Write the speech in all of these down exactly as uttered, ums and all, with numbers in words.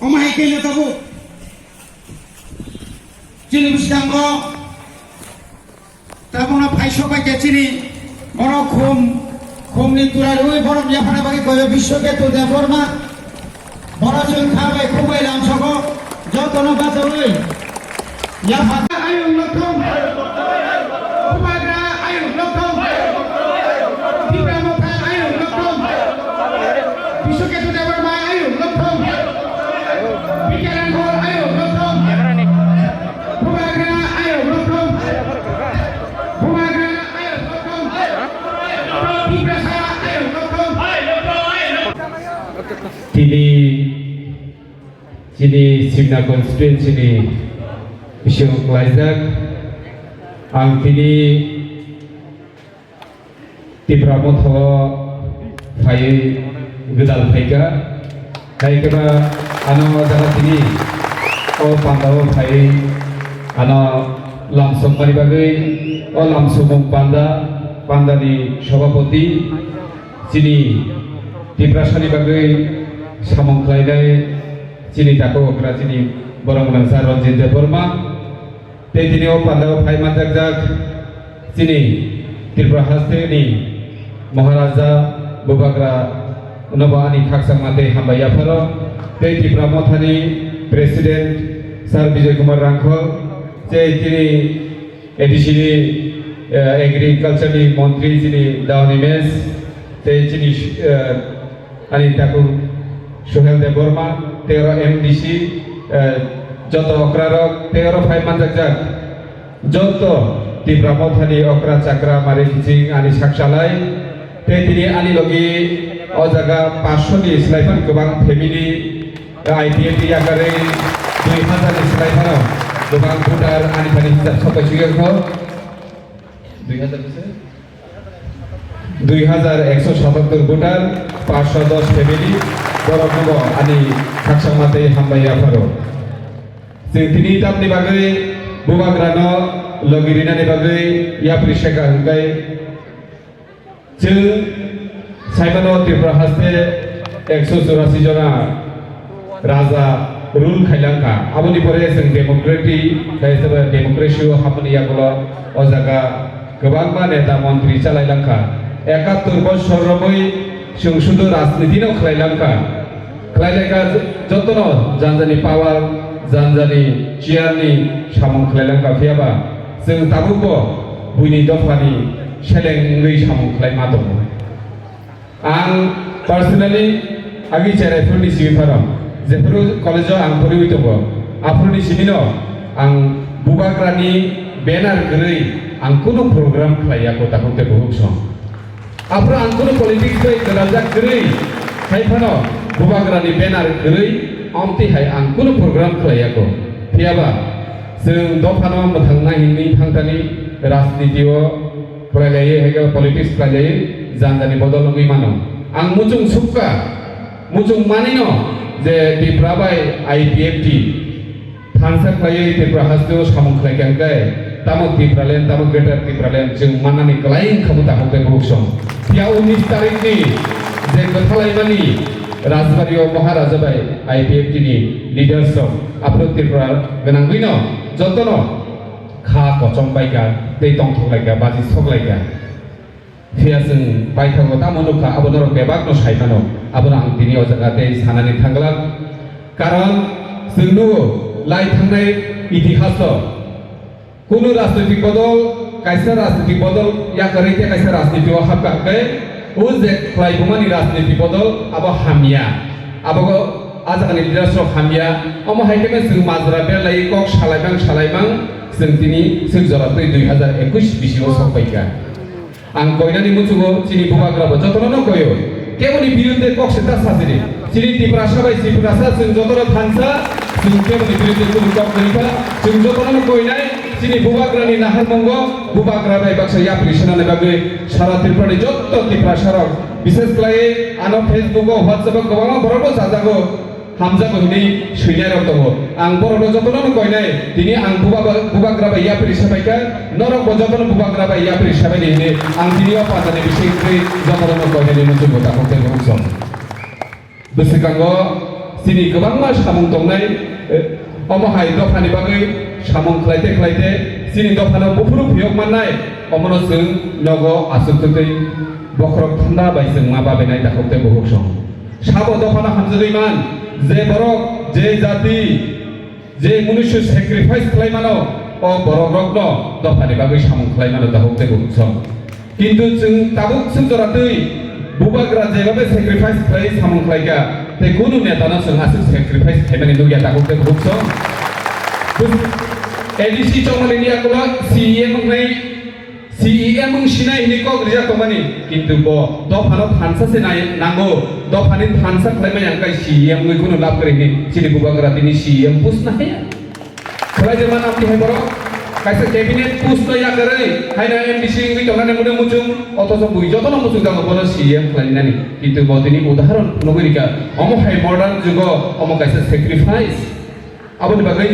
Omo hai khe le tabuk chini bwskango tabukno phaisok bai khe chini borok khum, khumni tura rwui borok yaphana bagwi koiyo Biswaketu Debbarma. Borok chwng kha bai khuk bai lamsogo jotono bachaui yapha. Ayung lokthong. Bubagra ayung lokthong. Tipra Motha ayung lokthong. Biswaketu Debbarma ayung lokthong. Bikaranghor ayung lokthong. Bubagra ayung lokthong. Bubagra ayung lokthong. Tiprasa ayung lokthong. Tini chini Simna constituency ni bising klaijak. Ang tini Tipra Motha o phaiwi gwdal phaikha. Hai khe ba ano o jaga tini o panda o phaiwi ano lamsokmani bagwi o lamsokmung panda, pandani sobhapoti chini Tiprasani bagwi samung khlainai chini takhuk okra chini borok gwnang sir Ranjit Debbarma. Tei tini o pandao phai manjakjak chini Tripura hasteni Maharaja Bubagra nobo ani khakchangma tei hambai yapharo. Tei Tipra Mothani President Sir Bijoy Kumar Rangkhol, tei chini A D C ni, eh, Agriculture ni Montri chini Daoni Mes, tei chini, eh, ani takhuk Suhel Debbarma, tei oro M D C, eh, joto okrarok, tei oro phai manjakjak joto Tipra Mothani okra chakra mari kiching ani saksalai, tei tini ani logi o jaga paanch sho ni slai phano kwbang family, I P F T yakarwi dui hazar ni slai phano kwbang voter ani thani hisab soto chigirkho. Dui hazar bwswk? Dui hazar ekso satattor voter, paanch sho dos family, boroknobo ani khakchangma tei hambai yapharo. Chwng tini tamni bagwi Bubagrano logi rinani bagwi yapri seka hwnkhe chwng saimano Tripura haste ekso churasi jona raja rule khailangkha. Aboni pore chwng democratic, khe sobo democracy o habmani yagulo o jaga kwbangma neta montri chalailangkha. Ekattor bosor romwi chwng sudu rajniti no khlailangkha. Khlailangkha jotono janjani power, janjani chair ni samung khlailangkha, phiyaba chwng tabukbo buini dophani seleng wngwi samung khlaima tongo. Ang personally agi cherai phuruni simi phano, jephuru college o ang poriwi tongo, aphuruni simino ang Bubagrani banner kwrwi ang kunu program khlaiya ko takhuk tei buhuk song. Aphuru ang kunu politics bai gwdaljak kwrwi, hai phano Bubagrani banner kwrwi omtwi hai ang kunu program khlaiya ko. Phiyaba chwng dophano mwthangna hinwi thangthani rajniti o khlailaio, hai khe politics khlailaio, janjani bodol wngwi mano. Ang muchung sukha, muchung manino je Tipra bai I P F T thansa khlaiwi Tripura hasteo samung khlaikha hwnkhe, tamo Tipraland, tamo Greater Tipraland chwng mannani kwlai wngkha bo takhuk tei buhuk song. Phiya unis tarikni je kwthalaimani Rajbari o Maharaja bai I P F T ni leaders rok aphuru Tripura gwnangwino jotono kha kochom paikha tei tongthok laikha, baji sok laikha. Phiya chwng paithago tamo nukha, abo norok bebakno sai mano. Abono ang tini o jaga tei sanani thangla. Karon chwng nugo lai thangnai itihaso kunu rajnitik bodol, kaisa rajnitik bodol yakarwi tei kaisa rajniti o hapkha hwnkhe o je khlai bumani rajniti bodol abo hamya. Abogo a jagani leaders rok hamya. Omo hai khe chwng majra berlai kok salaimang salaimang chwng tini swk jora twi dui hazar ekush bisingo sok paikha. Ang koinani muchungo chini Bubagra bo jotono no koio. Keboni birudde kok se ta sajini. Chini Tiprasa bai Tiprasa chwng jotono thansa, chwng keboni birudde chwng kok kwrwikha. Chwng jotono no koinai chini Bubagrani naharmungo Bubagra bai baksa yapri swnamni bagwi sara Tripurani jotto Tiprasa rok, bishes khlaiwi ano Facebook o, WhatsApp o kwbangma borok bo chajago. Hamjago hinwi swinai rok tongo. Ang borokno jotono no koinai, tini ang buba-, bubagra bai yapri sabaikha, norok bo jotono bubagra bai yapri sabaidi hinwi ang tini o panda ni bisingtwi jotono no koinani muchungo takhuk tei buhuk song. Bwswkango chini kwbangma samung tongnai, eh, omo hai dophani bagwi samung khlaite khlaite chini dophano buphuru phiyok mannai, omono chwng nogo aswk twtwi bokhorok thanda bai chwngma babenai takhuk tei bukhuk song. Sabo dophano hamjagwi man, je borok, je jati, je munusu sacrifice khlai mano, o borok rokno dophani bagwi samung khlai mano takhuk tei bukhuk song. Kintu chwng tabuk swk jora twi bubagra jebabe sacrifice khlai samung khlaikha, tei kunu netano chwng aswk sacrifice khlaimani nukya takhuk tei bukhuk song. A D C chongmani ni yakulo C E M wngnai, C E M wng sinai hinwi kok rijak tongmani, kintu bo dophano thansa se nai nango, dophani thansa khlaimani ang kai C E M wngwi kunu lab kwrwi hinwi chini bubagra tini C E M post nahaya. Khlai jema nang tihai borok kaisa cabinet post no yakarwi haino M D C wngwi tongnani mune muchung, othocho bui jotono muchung jago bono C E M khlainani, kintu bo tini udahoron phunugwi rikha, omo hai modern jugo omo kaisa sacrifice. Aboni bagwi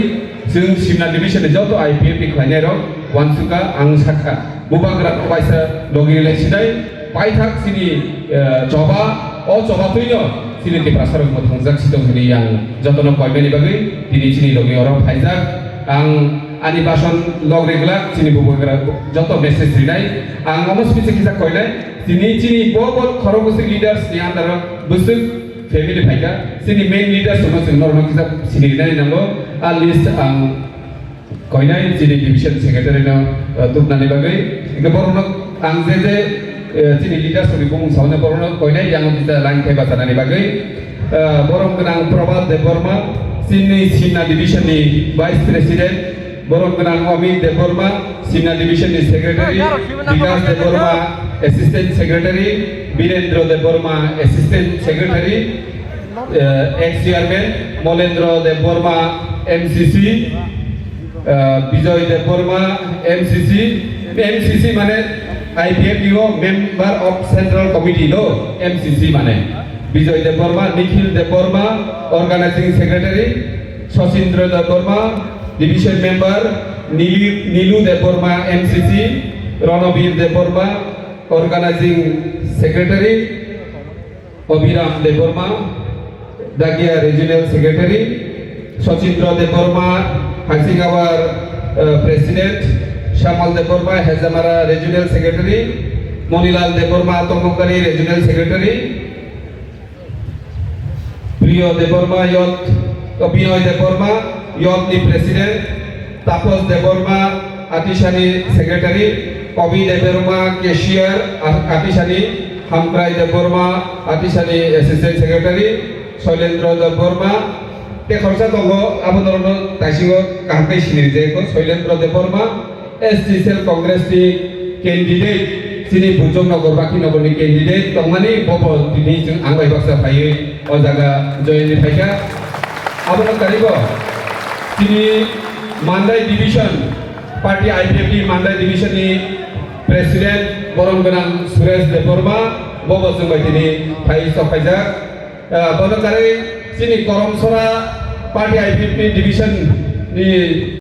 chwng Simna division ni joto I P F ni khlainai rok uansukha, ang sakha bubagra kaisa logi rilai sinai paithak chini, eh, choba, o choba twino chini Tiprasa rok mwthangjak si tong hwnwi ang jotono koimani bagwi tini chini logi oro phaijak. Ang ani bason log ri glak chini bubagra joto message rinai. Ang omo speech kisa koinai. Tini chini bo bo khorok bwswk leaders ni under o bwswk family phaikha. Chini main leaders no chwng norokno kisa sini rinani nango. A list ang koinai chini division secretary no, uh, tubnani bagwi. Hingke borokno ang je je, uh, chini leaders ni bumung saune borokno koinai yang kisa line khai bachanani bagwi. Uh, borom gwnang Prabhat Debbarma, chini Simna division ni vice president, borom gwnang Amit Debbarma, Simna division ni secretary, Bikas Debbarma, assistant secretary, Birendra Debbarma, assistant secretary, eh, ex chairman Molendra Debbarma, M C C, eh, Bijoy Debbarma, M C C, M C C mane I P F T o member of central committee lo, M C C mane Bijoy Debbarma, Nikhil Debbarma, organizing secretary, Sachindra Debbarma, division member, Nili-, Nilu Debbarma, M C C, Ronobir Debbarma, organizing secretary, Abhiram Debbarma, Dakia Regional Secretary, Sachindra Debbarma, Hasingawar, uh, President, Shamal Debbarma, Hejamara Regional Secretary, Monilal Debbarma, Tomokari Regional Secretary, Priyo Debbarma, Youth, uh, Binoy Debbarma, Youth ni President, Tapos Debbarma, Atisani Secretary, Obi Debbarma, Cashier, A-, Atisani, Hamkrai Debbarma, Atisani Assistant Secretary, Soilendra Debbarma, tei khoroksa tongo, abo norokno taisingo kaham khe sini rijak kho, Soilendra Debbarma, S T cell Congress ni candidate, chini Bujong Nogor, Bakhi Nogor ni candidate tongmani, bobo tini chwng ang bai baksa phaiwi o jaga join ni phaikha. Abono karibo chini Mandai division, party I P F T Mandai division ni president borom gwnang Suresh Debbarma, bobo chwng bai tini phai sok phaijak. Ah, bono karwi chini Koromsora party I P F T division ni